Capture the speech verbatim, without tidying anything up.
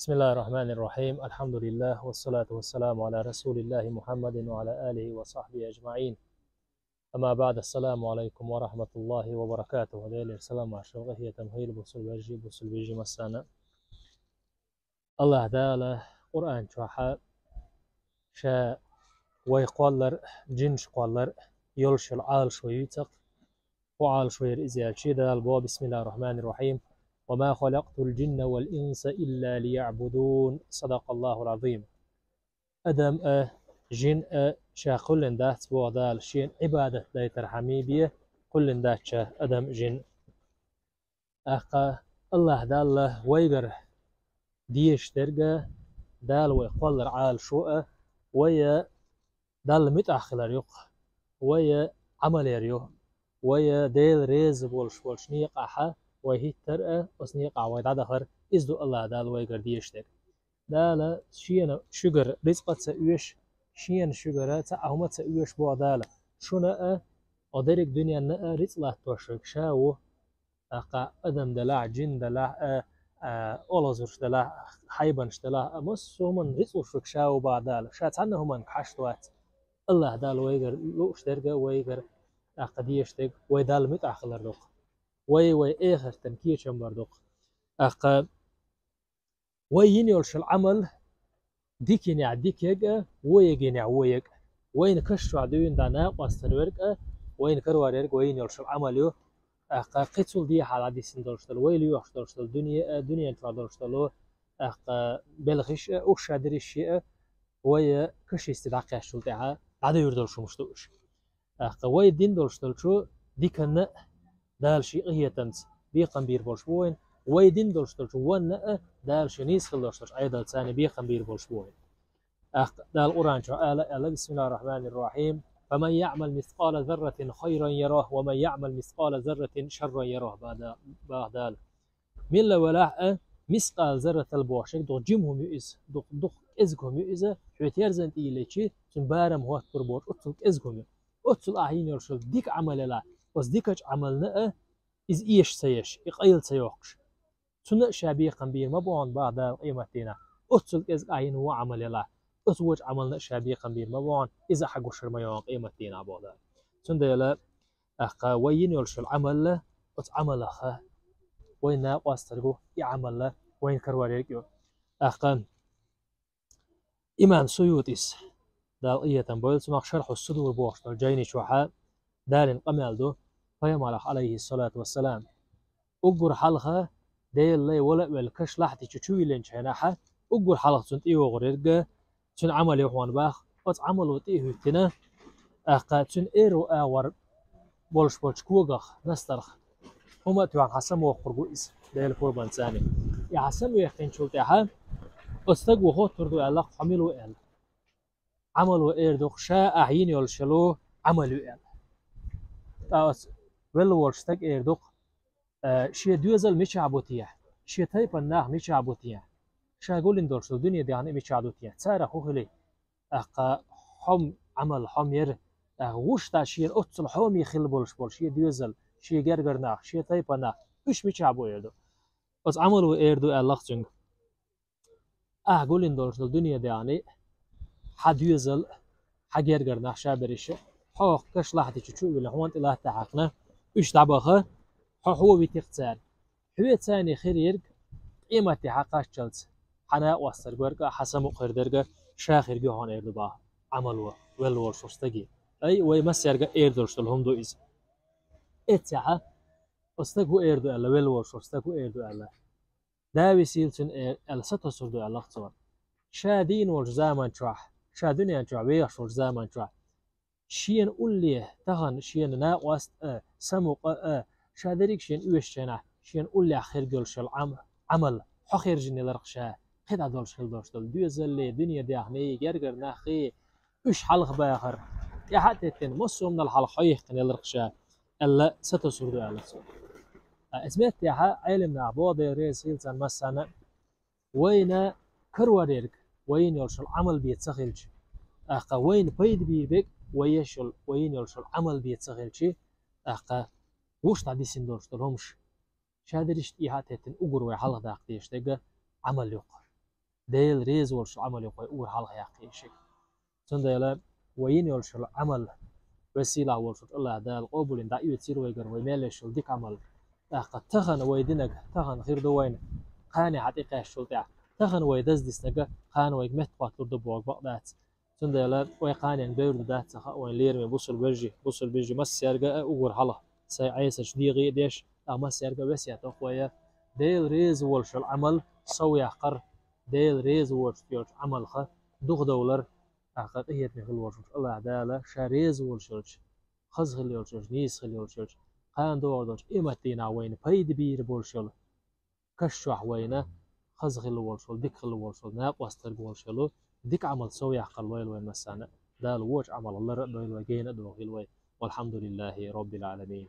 بسم الله الرحمن الرحيم. الحمد لله، والصلاة والسلام على رسول الله محمد وعلى آله وصحبه أجمعين. أما بعد، السلام عليكم ورحمة الله وبركاته. Делера салам, маршалла, къахетам хуьлда бусалба вежарий, бусалба йижарий массарна. АллахӀ Дала Къуръан чохь ша вай кхоллар, жинаш кхоллар йолуш йолу Ӏалашо юьйцу-кх. ХӀун Ӏалашо яра иза аьлча, Дала боху: بسم الله الرحمن الرحيم. وما خلقت الجن والإنس إلا ليعبدون. صدق الله العظيم. Адам а, жин а ша кхоьллина дац, боху Дала, шена Ӏибадат дайтархьама бен кхоьллина дац ша адам а, жин а. ТӀаккха АллахӀ Далла вайгара дезаш дерг а, Дала вай кхоллар Ӏалашо а, вай Далла муьтӀахь хилар ю-кх, вай Ӏамал яр ю, вай Дела реза болуш болчу некъахь вай хӀиттар а, оцу некъахь вай дӀадахар, иза ду АллахӀ Далла вайгара дезаш дерг. Дала шена шуьгара рицкъа а ца оьшу, шена шуьгара цхьа а хӀума а ца оьшу, боху Дала, шуна а, оцу дерриг дуьненна а рицкъ латтош верг ша ву. ТӀаккха адам делахь, жин делахь а, а, олхазарш делахь а, хьайбанаш делахь а, массо а хӀуманна рицкъ луш верг ша ву, боху Дала. Ша цхьанна а хӀуманна хьашт вац. АллахӀ Далла вайгара лууш дерг а, вайгара, тӀаккха, дезаш дерг а вай Далла муьтӀахь хилар ду-кх. Вай, вай эхартан кечам бар ду-кх. ТӀаккха вай йина йолуш йолу Ӏамал дика йинехь дика ерг а, вон ерг йинехь вон ерг а. Вайна каш чохь дуьйна дӀа накъостар верг а, вайна карор ерг а вай йина йолуш йолу Ӏамал ю. ТӀаккха кхин цул дехьа дӀадисина долуш долу, вай лоьхуш долуш долу дуьне а, дуьнен чохь долуш долу, тӀаккха, белхаш а, уьш ша дерриш а, вай каш йисте дӀакхаьччул тӀаьхьа дӀадевр долуш хӀумаш ду уьш. ТӀаккха вай дина долуш долчу диканна а Дала шен къинхетамца бекхам бийр болуш бу вайна, вай дина долуш долчу вонна а Дала шен нийса хила долуш долчу Ӏедалца бекхам бийр болуш бу вайна. ТӀаккха Дала Къуръан чохь ала аьлла: بسم الله الرحمن الرحيم. فمن يعمل مثقال ذرة خيرا يره ومن يعمل مثقال ذرة شرا يره, бада-, баха Дала. Милла велахь а, мискъал зарратал бохуш дукха жима хӀума ю иза, дукха, дукха кӀезиг хӀума ю иза, хьоьца ерзан тӀе йилличи, цуьнан барам хӀоттур боцу оццул кӀезиг хӀума ю. Оццул ахь йина йолуш йолу дика Ӏамал елахь, оцу дикачу Ӏамална а иза эша ца еш, и къайла ца йоккхуш, цунна а ша бекхам бийр ма бу хьуна, баха Дала къематдийнахь. Оццул кӀезиг ахь йина вон Ӏамал елахь, оцу вочу Ӏамална а ша бекхам бийр ма бу хьуна, иза а хьан гуш хир ма ю хьуна къематдийнахь, боху Дала. Цундела, тӀаккха вай йина йолуш йолу Ӏамал, оцу Ӏамалах вайна накъостар ву, и Ӏамал вайна карор ерг а ю. ТӀаккха имам Суютис, Дала къинхетам бойла цунах, Шархьу Судур бохуш долу жайни чохь Далин къамел ду Пайхамарах, Ӏалайхиссалату вассалам. Уггар хьалха Делан лай вала а велла каш лахьти чу чувиллинчу хенахь, уггар хьалха цунна тӀейогӀур ерг а цуьнан Ӏамал ю хьуна, баха. Оцу Ӏамало тӀе а хӀуьттина, тӀаккха цуьнан эро агӀор болуш болчу когах, настарх, хӀума а тоьхна хьан самавоккхур ву иза, Делан пурбанца. И хьан самаваьккхинчул тӀаьхьа оцу стага хӀоттур ду аьлла-кх, хьо мила ву аьлла. Ӏамало эр ду-кх, ша ахь йина йолуш йолу Ӏамал ю аьлла. ТӀаккха оцу велла волчу стага эр ду-кх, э, шен доьзал мичахь бу те, шен тайпана нах мичахь бу те, ша гулдина долуш долу дуьне даьхни мичахь ду те, царах хӀун хили? ТӀаккха хьо-м Ӏамал, хьо-м яра, тӀаккха вуьш дӀа шена оццул хьоме хилла болуш болу шен доьзал, шен гергара нах, шен тайпана нах, уьш мичахь бу эр ду. Оцу Ӏамало эр ду аьлла-кх цуьнга. Ахь гулдина долуш долу дуьне даьхни, хьан доьзал, хьан гергара нах ша берриш а, хьо каш лахьти чу чу а виллина, хьуна тӀе латта хьаькхна, уьш дӀабаха, хьо хьо вити-кх цара. Хьоьца хир ерг къематде хьан кхаччалц хьан накъостар верг а, хьан самукъа хир дерг а ша хир ю хьуна эр ду, баха, Ӏамало велла волуш волу стаге. Ай, вай массаьрга эр долуш долу хӀума ду иза. Эццехь оцу стага хӀун эр ду аьлла, велла волуш волу стага хӀун эр ду аьлла? Да висийла цуьнан, э, аьлла, сатосур ду аьлла-кх цо. Ша дийна волчу заман чохь, ша дуьнен чохь вехаш волчу заман чохь, шена улле, тахана шена накъост а, самукъа а, ша дерриг шена оьшучу хенахь, шена уллехь хир йолуш йолу Ӏам-, Ӏамал, хьо хержина елар-кх ша, кхидӀа долуш хила долуш долу доьзаллий, дуьне даьхний, гергара наххий, уьш хьалха бахар, тӀаьхьа а теттина, массо а хӀуманал хьалха хьо йихкина елар-кх ша, аьлла, сатосур ду аьлла цо. Ткъа иза меттехь Ӏелам наха боху, Дела реза хила царна массарна а, вайна карор ерг вай йина йолуш йолу Ӏамал бен ца хилча, тӀаккха вайна пайда бийр берг вай еш йолу, вай йина йолуш йолу Ӏамал бен ца хилча, тӀаккха вуьш дӀа дисина долуш долу хӀумаш, ша дерриш тӀехьа а теттина, уггар вай хьалха даккха дезаш дерг Ӏамал ю-кх. Дела реза волуш Ӏамал юкъа вай уггар хьалха яккхий шиъ. Цундела вай йина йолуш йолу Ӏамал весела волуш волчу АллахӀ Дала къобалйина дӀаоьцийла вайгара вай мел еш йолу дика Ӏамал. ТӀаккха тахана вай динарг, тахана хир ду вайна, кхане хьан тӀекхаьччул тӀаьхьа. Тахана вай даздиснарг кхана вайга меттахӀотталур ду бохург бакъ дац. Цундела вай кханенга девр ду дац ца хаьа вайн лераме бусулба вежарий, бусулба бежарий массаьрга а уггар хьалха, сайн Ӏесачу дегӀе а деш, а массаьрга а весет доккху вай. Дела реза волуш йолу Ӏамал сов яккхар, Дела реза воцуш йолчу Ӏамалха духадовлар, тӀаккха къинхетаме хила волуш волчу АллахӀ Дала Ша реза волуш йолчу, хаза хила йолчу, нийса хила йолчу, кхана догӀур долчу къематдийнахь вайна пайда бийр болуш йолу, каш чохь вайна хаза хила волуш волу, дика хила волуш волу, накъосталла волуш йолу дика Ӏамал сов яккхар лойла вайн массарна а. Дала вочу Ӏамал лар а дойла вай, гена а дохийла вай. Валхьамдулиллахи роббил Ӏаламин.